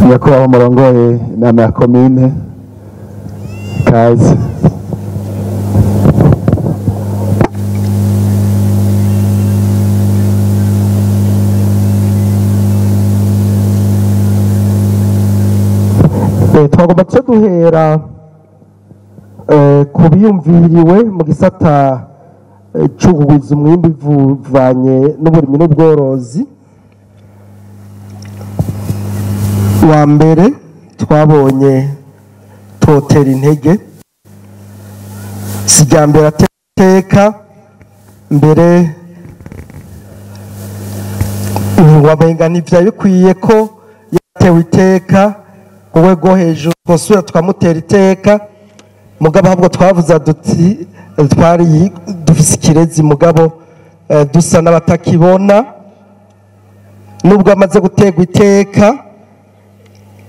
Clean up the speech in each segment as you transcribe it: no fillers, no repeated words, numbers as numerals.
Nyakubahwa murongoye inama ya komine, kaze. Twagomba tuce duhera ku biyumviriwe mu gisata c'ukugwiza umwimbu bivanye n'uburimyi n'ubworozi. Wa mbere twabonye totera intege, si irya mbere ateka mbere ntiwamenga ntivyari bikwiye ko yatewe iteka ku rwego hejuru, twosubira tukamutera iteka. Mugabo ahubwo twavuze duti twari dufise ikirezi, mugabo dusa n'abatakibona. Nubwo amaze guterwa iteka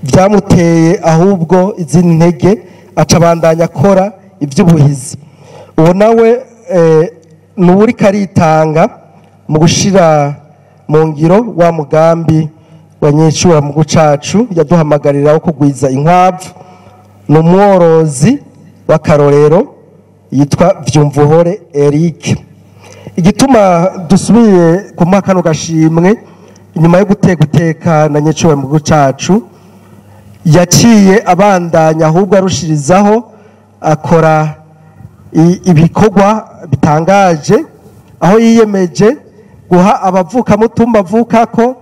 byamuteye ahubwo izindi ntege, aca abandanya akora iby'ubuhizi. Uwo nawe ni uwuriko aritanga mu gushira mu ngiro wa mugambi wa nyecura mu gucacu yaduhamagarira wo kugwiza inkwavu. Ni umworozi w'akarorero yitwa Vyumvuhore Eric. Igituma dusubiye kumuha kano gashimwe inyuma yo gutega iteka na nyecura mu gucacu, yaciye abandanya ahubwo arushirizaho akora ibikorwa bitangaje, aho yiyemeje guha abavukamutumba avukako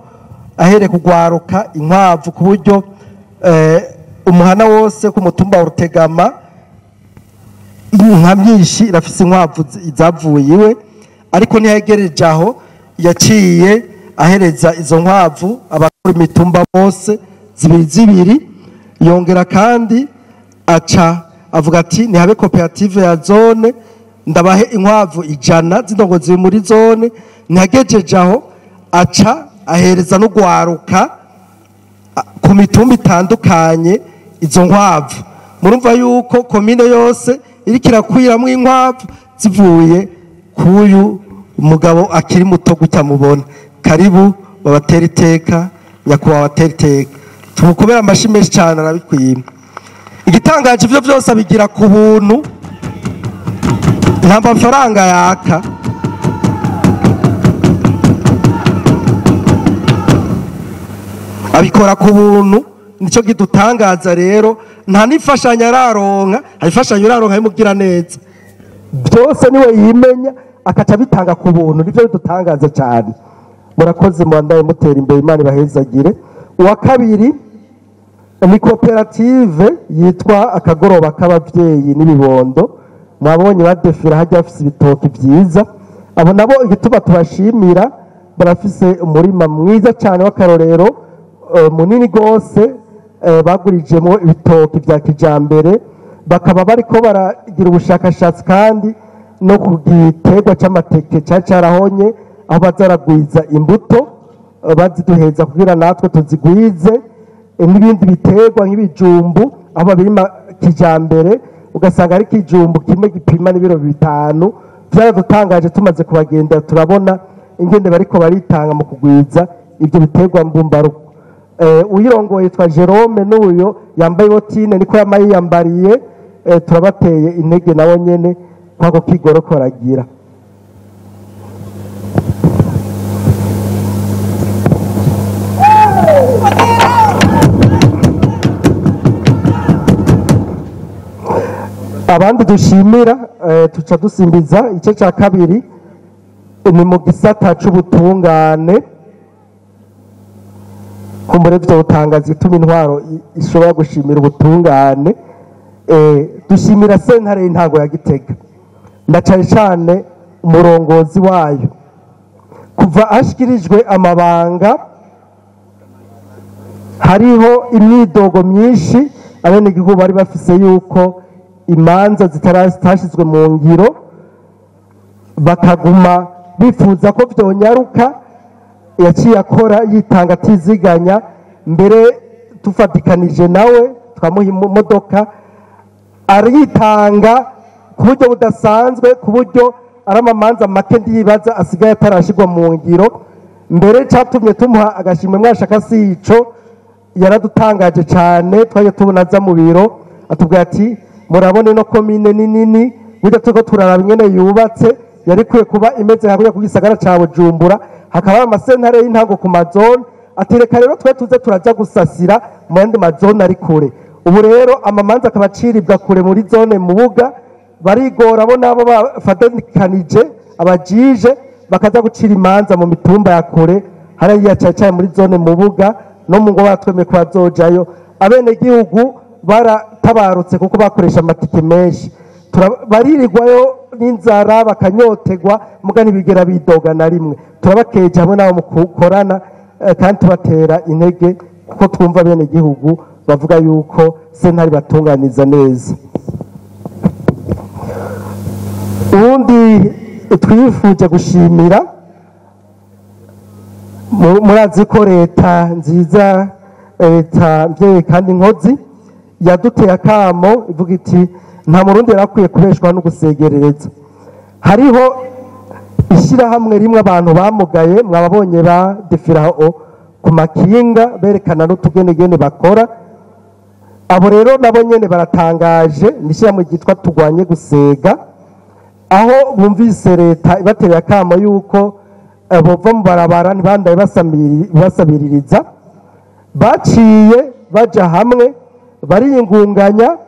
ahere kugwaruka inkwavu, ku buryo umuhana wose ku mutumba wa Rutegama inka myinshi irafise inkwavu zavuye iwe. Ariko ntiyagereje aho, yaciye ahereza izo nkwavu abakora imitumba bose zibiri zibiri. Yongera kandi aca avuga ati nihabe koperative ya zone, ndabahe inkwavu 100 z'indongozi muri zone. Ntiyagejeje aho, aca ahereza no gwaruka ku mitumba itandukanye izo nkwavu. Murumva yuko komine yose iriko irakwiramwo inkwavu zivuye kuyu mugabo akiri muto gutya mubona. Karibu babatera iteka, nyakubahwa babatera iteka, tumukubera amashi menshi cyane, arabikwiye. Igitangaje ivyo vyose abigira ku buntu, nta mafaranga yaka. Abikora ku buntu, nico kidutangaza rero. Nta n'imfashanyo araronka, hari imfashanyo araronka y'umugira neza, byose niwe yimenya akaca abitanga ku buntu, nivyo bidutangaza cyane. Murakoze, mubandaye mutera imbere, Imana ibahezagire. Uwa kabiri ni koperative yitwa Akagoroba k'abavyeyi n'ibibondo. Mwabonye badefira hajya bafise ibitoki vyiza. Abo nabo igituma tubashimira, barafise umurima mwiza cyane w'akarorero, munini gose, bagurijemo ibitoki vya kijambere, bakaba bariko baragira ubushakashatsi kandi no ku giterwa c'amateke cari carahonye, aho bazaragwiza imbuto baziduheza kugira natwe tuzigwize, n'ibindi biterwa nk'ibijumbu aho babirima kijambere, ugasanga ari kijumbu kimwe gipima n'ibiro 5. Byaradutangaje tumaze kubagendera, turabona ingende bariko baritanga mu kugwiza ibyo biterwa mbumbarugo. Uyirongoye yitwa Jerome, n'uyo yambaye botine niko yamaye yambariye. Turabateye intege nabo nyene kwako kigorokoragira. Abandi dushimira, tuca dusimbiza igice cya kabiri ni mu gisata c'ubutungane. Kumbure vyo butangaza ituma intwaro ishobora gushimira ubutungane. Dushimira sentare y'intango ya Gitega na cane cane umurongozi wayo, kuva ashikirijwe amabanga hariho imyidogo myinshi abenegihugu bari bafise yuko imanza zitashizwe mu ngiro, bakaguma bifuza ko vyonyaruka. Yaciye akora yitanga atiziganya, mbere tufatikanije nawe twamuha imodoka, aritanga ku buryo budasanzwe, ku buryo ari amamanza make ndibaza asigaye atarashirwa mu ngiro. Mbere catumye tumuha agashimwe mwashaka sico, yaradutangaje cyane. Twaje tubona aza mu biro atubwira ati murabona ino komine ni nini, burya turiko turaraba ingene yubatse, yari ikwiye kuba imeze nka kuriya ku gisagara ca Bujumbura, hakaba amasentare y'intango ku mazone. Ati reka rero twe tuze turaja gusasira mu yandi mazone ari kure. Ubu rero amamanza akaba aciribwa kure muri zone Mubuga, barigora bo nabo bafatikanije abajije bakaza gucira imanza mu mitumba ya kure hariya cyane muri zone Mubuga no mu ngo batwemeye ko bazojayo. Abenegihugu baratabarutse kuko bakoresha amatike menshi, baririrwayo n'inzara bakanyotegwa, muga ntibigera bidoga na rimwe. Turabakeje hamwe nabo mukorana, kandi tubatera intege kuko twumva abenegihugu bavuga yuko sentare batunganiza neza. Ubundi twifuje gushimira, murazi ko leta nziza, leta mvyeyi kandi nkozi, yaduteye akamo ivuga iti nta murundi yarakwiye kubeshwa no gusegerereza. Hariho ishyirahamwe rimwe abantu bamugaye, mwababonye ba defiraho ku makinga berekana n'utugenegene bakora. Abo rero nabo nyene baratangaje, ni ishyirahamwe ryitwa Turwanye Gusega, aho bumvise leta ibatereye akamo yuko bova mu barabara ntibandaye basabiririza, baciye baja hamwe bariyingunganya,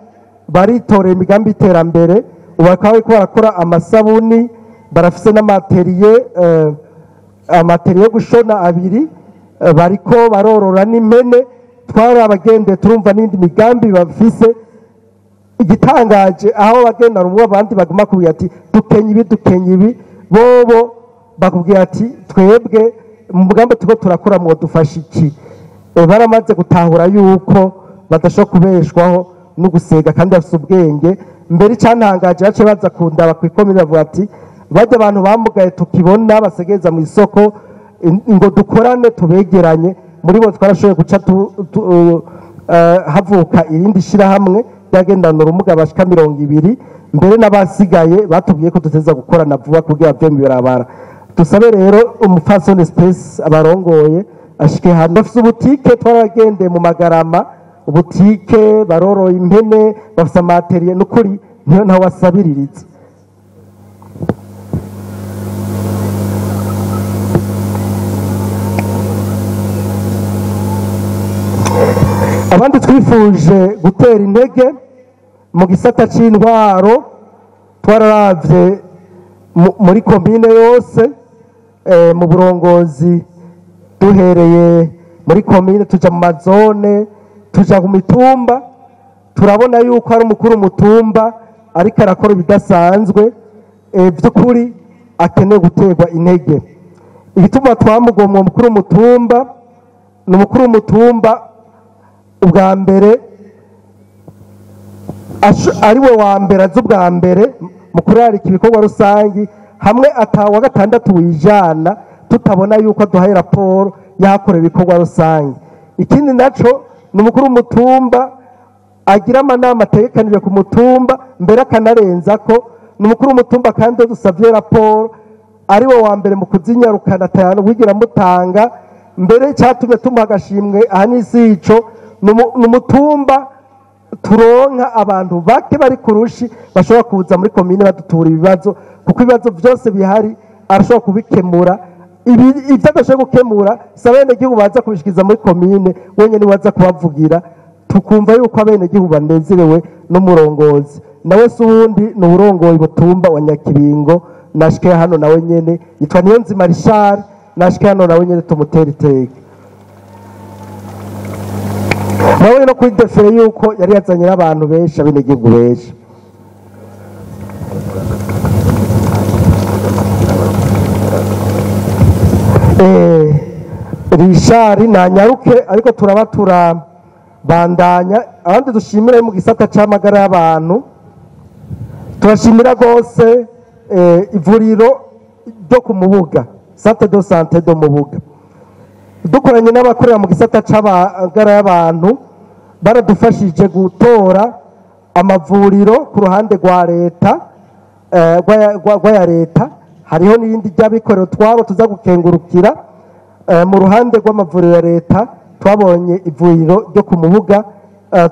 baritorera imigambi y'iterambere. Ubu bakaba bariko barakora amasabuni, barafise n'amateriye, amateriye yo gushona abiri, bariko barorora n'impene. Twarabagendeye turumva n'indi migambi bafise. Igitangaje aho bagenda rumwe abandi baguma kubwira ati dukenye ibi, dukenye ibi, bobo bakubwira ati twebwe mu mugambi turiko turakora mwodufasha iki. Baramaze gutahura yuko badashobora kubeshwaho no gusega kandi bafise ubwenge. Mbere icyantangaje baciye baza kundaba kw'ikomine bavuga ati bajya abantu bamugaye tukibona basegeza mu isoko ngo dukorane tubegeranye. Muri bo twarashoboye guca havuka irindi shirahamwe ryagendana ubumuga bashika 20, mbere n'abasigaye batubwiye ko duteza gukorana vuba kugira bave mu ibarabara. Dusabe rero umupfasoni Space abarongoye ashike hano. Bafise ubutike, twaragendeye mu Magarama, ubutike baroroye impene, bafise amateriye, n'ukuri niyo ntawe wasabiririza. Abandi twifuje gutera intege mu gisata c'intwaro, twararavye muri komine yose, mu burongozi, duhereye muri komine tuja mu mazone, tuja ku mitumba, turabona yuko ari umukuru mutumba ariko arakora ibidasanzwe, by'ukuri akeneye guterwa intege. Igituma twamugomwa umukuru mutumba, ni umukuru mutumba ubwa mbere ari we wa mbere azi ubwa mbere mu kurarika ibikorwa rusangi, hamwe atawa gatandatu wijana tutabona yuko aduhaye raporo yahakorewe ibikorwa rusangi. Ikindi naco ni umukuru w'umutumba agira amanama ategekanijwe ku mutumba, mbere akanarenza ko ni umukuru w'umutumba kandi dusavye raporo ari we wa mbere mu kuzinyarukana atanu wigira mutanga. Mbere cyatumye tumuha agashimwe aha n'isi ico, ni umutumba turonka abantu bake bari kurushi bashobora kuza muri komine badutura ibibazo, kuko ibibazo byose bihari arashobora kubikemura. Ibyo adashoboye gukemura si abenegihugu baza kubishikiza muri komine, wenyine baza kubavugira, tukumva yuko abenegihugu banezerewe n'umurongozi. Nawe si uwundi ni uwurongoye umutumba wa Nyakibingo, nashike hano nawe nyene yitwa Niyonzima Richard, nashike hano nawe nyene tumutera iteka. Nawe no kuri defere yuko yari yazanye n'abantu benshi, abenegihugu benshi. Richard nanyaruke, ariko turaba turabandanya. Abandi dushimira mu gisata c'amagara y'abantu, turashimira gose ivuriro ryo ku Mubuga, centre de santé de Mubuga. Dukoranye n'abakorera mu gisata c'amagara y'abantu, baradufashije gutora amavuriro ku ruhande rwa leta, rwa leta. Hariho n'irindi ry'abikorera twabo tuza gukengurukira. Mu ruhande rw'amavuriro ya leta Twabonye ivuriro ryo ku Mubuga,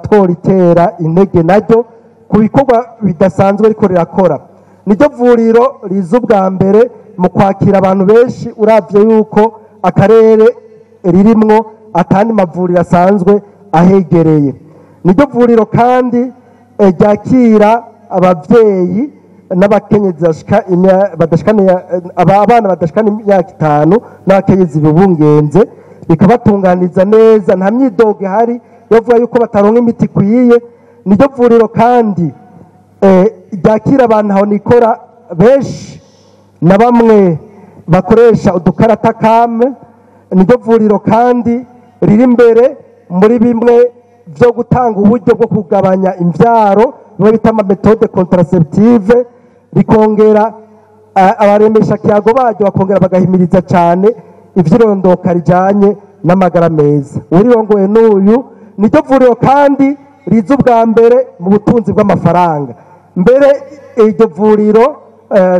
tworitera intege naryo ku bikorwa bidasanzwe ariko rirakora. Niryo vuriro riza ubwa mbere mu kwakira abantu benshi, uravye yuko akarere ririmwo atandi mavuriro asanzwe ahegereye. Niryo vuriro kandi ryakira abavyeyi n'abakenyezi abana badashika imyaka 5 n'abakenyezi bibungenze, rikabatunganiza neza, nta myidogo ihari yovuga yuko bataronka imiti ikwiye. Niryo vuriro kandi ryakira abantu aho nikora benshi na bamwe bakoresha udukarata kame. Niryo vuriro kandi riri imbere muri bimwe byo gutanga uburyo bwo kugabanya imvyaro, bimwe bita ama méthode contraceptive, rikongera abaremesha kiyago baryo bakongera bagahimiriza cyane ivyirondoka rijanye n'amagara meza. Urirongoye n'uyu. Niryo vuriro kandi riza ubwa mbere mu butunzi bw'amafaranga. Mbere iryo vuriro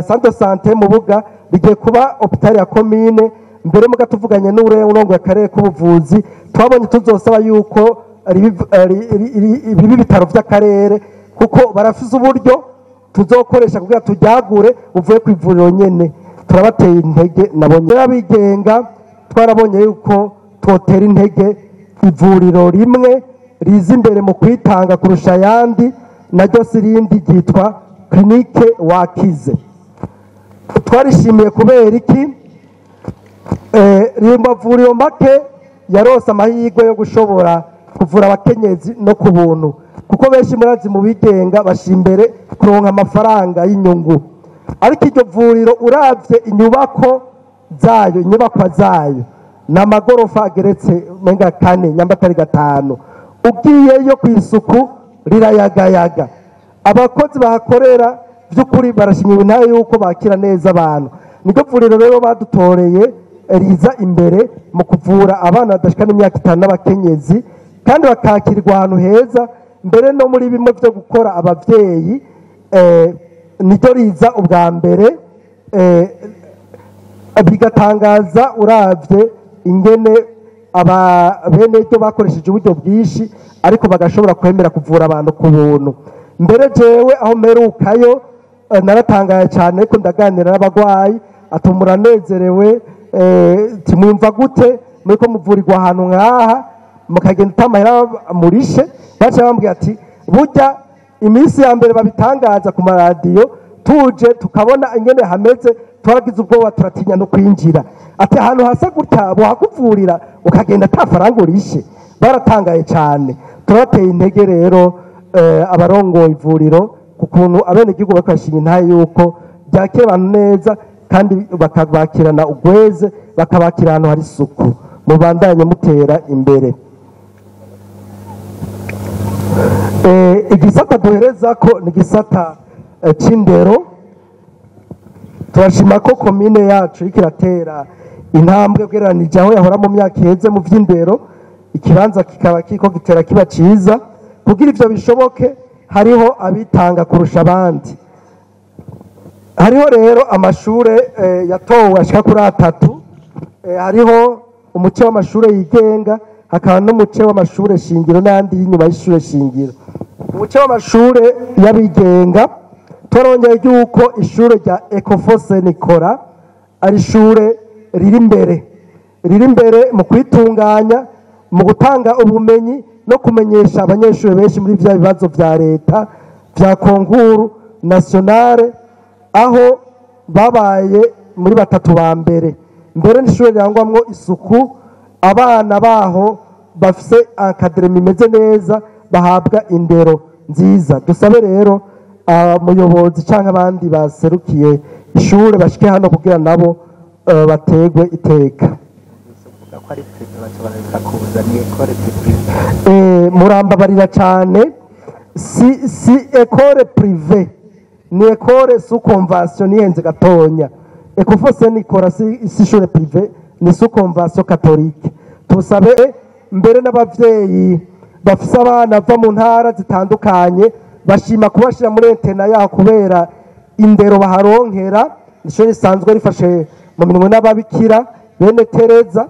centre santé Mubuga rigiye kuba hôpital ya commune. Mbere muga tuvuganye n'urongoye akarere k'ubuvuzi, twabonye tuzosaba yuko bibi bitaro vy'akarere, kuko barafise uburyo tuzokoresha kugira tujyagure uvuye ku ivuriro nyene. Turabateye intege nabonye abigenga, twarabonye yuko twotera intege ivuriro rimwe riza imbere mu kwitanga kurusha ayandi, naryo sirindi ryitwa Clinique Wakize. Twarishimiye kubera iki? Riri mu mavuriro make yarose amahirwe yo gushobora kuvura abakenyezi no ku buntu, kuko benshi murazi mu bigenga bashira imbere kuronka amafaranga y'inyungu. Ariko iryo vuriro uravye inyubako zayo, inyubakwa zayo ni amagorofa ageretse menga 4 nyamba atari 5. Ugiyeyo ku isuku rirayagayaga. Abakozi bahakorera by'ukuri barashimiwe intahe yuko bakira neza abantu. Niryo vuriro rero badutoreye riza imbere mu kuvura abana badashikana imyaka 5 n'abakenyezi, kandi bakakirwa ahantu heza. Mbere no muri bimwe byo gukora abavyeyi, niryo riza ubwa mbere, bigatangaza uravye ingene aba bene ryo bakoresheje uburyo bwinshi, ariko bagashobora kwemera kuvura abantu ku buntu. Mbere jewe aho mperukayo, naratangaye cyane, ariko ndaganira n'abagwayi atumura nezerewe, timwumva gute muriko muvurirwa ahantu nkaha mukagenda utamahera murishe. Baca bambwira ati burya iminsi ya mbere babitangaza ku maradiyo, tuje tukabona ingene hameze twaragize ubwoba turatinya no kwinjira. Ati ahantu hasa gutya bohakuvurira ukagenda ata faranga urishe. Baratangaye cyane. Turabateye intege rero abarongoye ivuriro ku kuntu abenegihugu bakashinga intahe yuko byakira abantu neza, kandi bakabakirana ugweze, bakabakira ahantu hari isuku. Mubandanye mutera imbere. Igisata duhereza ko ni igisata c'indero. Turashima ko komine yacu iriko iratera intambwe ugereranije aho yahora mu myaka iheze mu vy'indero, ikibanza kikaba kiriko gitera kiba ciza. Kugira ivyo bishoboke hariho abitanga kurusha abandi. Hariho rero amashure yatowe ashika kuri 3. Hariho umuce w'amashure yigenga, hakaba n'umuce w'amashure shingiro n'andi y'inyuma y'ishure shingiro. Umuce w'amashure y'abigenga twarongeye yuko ishure rya Ecofose Nicolas ari ishure riri imbere mu kwitunganya, mu gutanga ubumenyi no kumenyesha abanyeshuri benshi muri vya bibazo vya leta vya concours nationale, aho babaye muri 3 ba mbere. Mbere n'ishure rirangwamwo isuku, abana baho bafise encadrement imeze neza, bahabwa indero nziza. Dusabe rero umuyobozi canke abandi baserukiye ishure bashike hano kugira nabo bategwe iteka. Murambabarira cyane, si école privée, ni école sous convention nihenze gatonya. Ecofose Nicolas si ishure privé, ni sous convention catholique. Tusabe mbere n'abavyeyi bafise abana bava mu ntara zitandukanye bashima kubashira muri internat yaho kubera indero baharonkera. Ishure risanzwe rifashe mu minwe n'ababikira bene Tereza.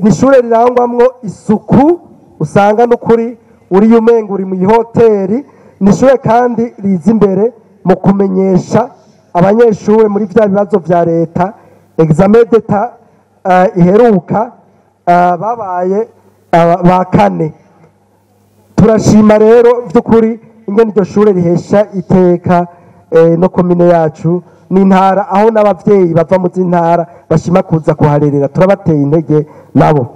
Ni ishure rirangwamwo isuku, usanga n'ukuri uriyo umenga uri mu ihoteli. Ni ishure kandi riza imbere mu kumenyesha abanyeshure muri vya bibazo vya leta, examen d'etat iheruka, babaye ba kane. Turashima rero vy'ukuri ingene iryo shure rihesha iteka no komine yacu n'intara, aho n'abavyeyi bava mu z'intara bashima kuza kuharerera. Turabateye intege nabo.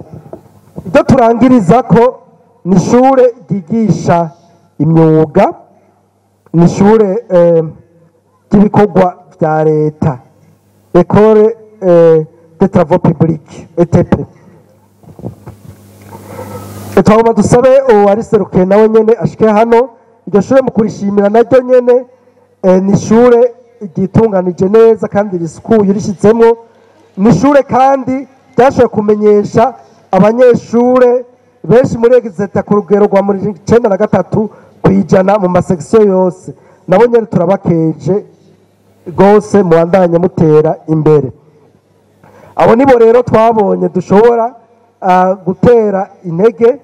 Ibyo turangiriza ko ni ishure ryigisha imyuga, ni ishure ry'ibikorwa vya leta, Ecole de Travaux Publics, ETP. Twagomba dusabe uwariserukiye nawe nyene ashike hano. Iryo shure mu kurishimira naryo nyene, ni ishure ryitunganije neza kandi risukuye rishitsemo. Ni ishure kandi ryashoboye kumenyesha abanyeshure benshi muri exeta ku rugero rwa 93% mu masekisiyo yose. Nabo nyene turabakeje rwose, mubandanye mutera imbere. Abo nibo rero twabonye dushobora gutera intege,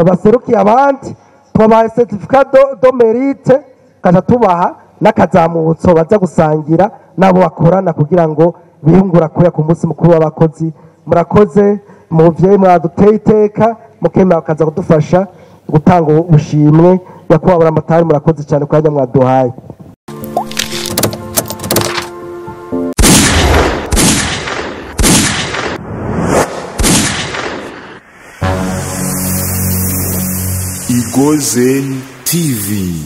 baserukiye abandi. Twabahaye certificat de mérite, kaja tubaha n'akazamutso baza gusangira n'abo bakorana kugira ngo biyungura kuya ku munsi mukuru w'abakozi. Murakoze muvyeyi, mwaduteye iteka mukemera bakaza kudufasha gutanga ubushimwe. Nyakubahwa Buramatari, murakoze cyane kanya mwaduhaye. Igozen TV.